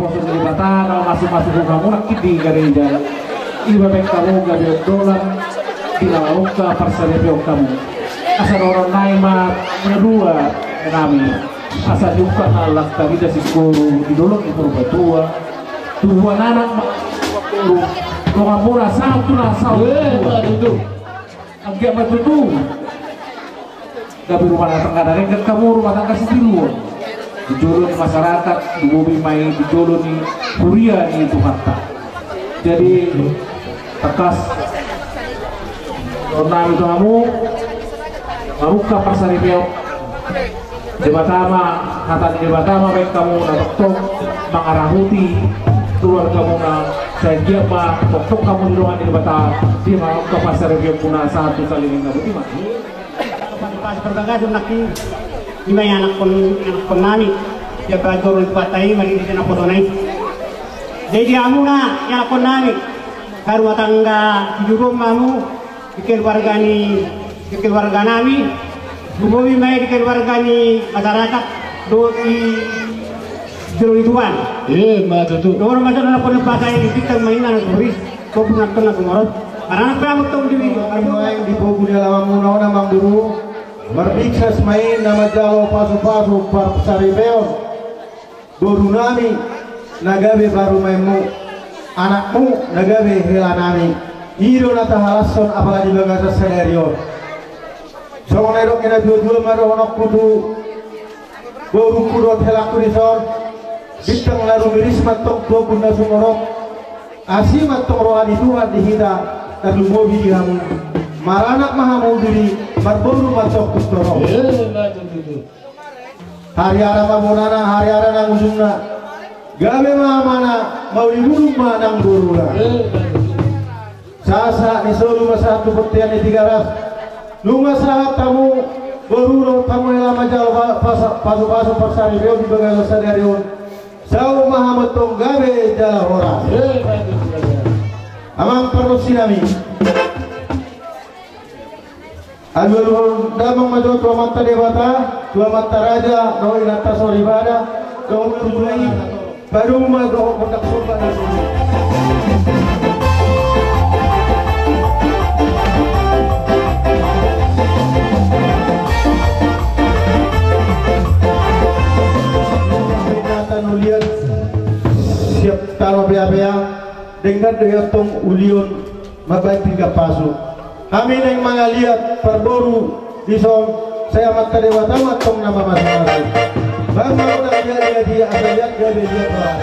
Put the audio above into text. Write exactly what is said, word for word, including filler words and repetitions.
Poso ni Debata na mamasu-masu hamu nangkin di gareja. Iba baen hamu gabe ondolan di na mamungka parsaripeon hamu. Asa dohonon nai ma na dua nami. Asa diungkap na lang tarida singkoru di dolok ni Purbatua. Tubuan anak ma. Dongan muna sahat tu na sahat. Eh, tutu. Anggiat ma tutu. Gabe rumah tangga na denggan hamu, rumah tangga sitiruon. Di jolo ni masyarakat, lumobi ma i di jolo ni huria ni Tuhanta. Jadi, tangkas dohonon nami tu hamu, mamungka parsaripeon. Debata ma, hata ni Debata ma baen hamu na tongtong mangarahuti keluarga muna, sai anggiat ma tongtong hamu di dongan ni Debata, di mamungka parsaripeon muna sahat tu saleleng na boti ma. Pas perbagason nangkin, ima i anakkon, anakkon nami, ia pajoro ni Tuhanta i, mari di na potona i. Jadi hamuna, anakkon nami, harumah tangga, di jolo ma hamu, di keluarga ni, di keluarga nami, lumobi ma i di keluarga ni masyarakat, dohot di jolo ni Tuhan. Eh, ma tutu. Dohot ma jolo na pernah pasai di kita mainan turis, kau pernah kena kemarin. Karena apa yang betul di Armuain di pogu ni alamanmuna on, amang boru, marbiksas ma i na manjalo pasu-pasu parsaripeon. Boru nami na gabe parumaenmu, anakmu na gabe hela nami. I do na tahalashon apala di bagasan sadari on. Songon na didok ni na tua-tua ma dohononku tu borungku dohot helangku dison. Bintang na rumiris ma antong tu ombun na sumorop. Asi ma antong roha ni Tuhan di hita, tarlumobi di hamu. Maranak ma hamu diri, marboru ma antong tu torop. Eh, ma tutu. Hariara ma bonana, hariara nang ujungna. Gabe ma amana, mauli bulung ma nang boruna. Sahat-sahat ni solu ma sahat tu bontean ni Tigaras. Nunga sahat hamu boru dohot hamu hela manjalo pa-, pasa-, pasu-pasu parsaripeon di bagasan sadari on. Saut ma hamu antong gabe jala horas. Amang pargonsi nami. Alualuhon damang ma jo tu Amanta Debata, tu amanta raja, dohot inanta soripada, dohot tu tulang i, padomu ma dohot gondang somba na sumurung. Ingatan ulian siap tano bea-bea, denggan do i antong ulion mambahen pinggan pasu. Hami naeng mangaliat parboru dison, sai Amanta Debata ma antong na mamasu-masu. Bang ma unang liat-liat i, asa liat gabe liat horas.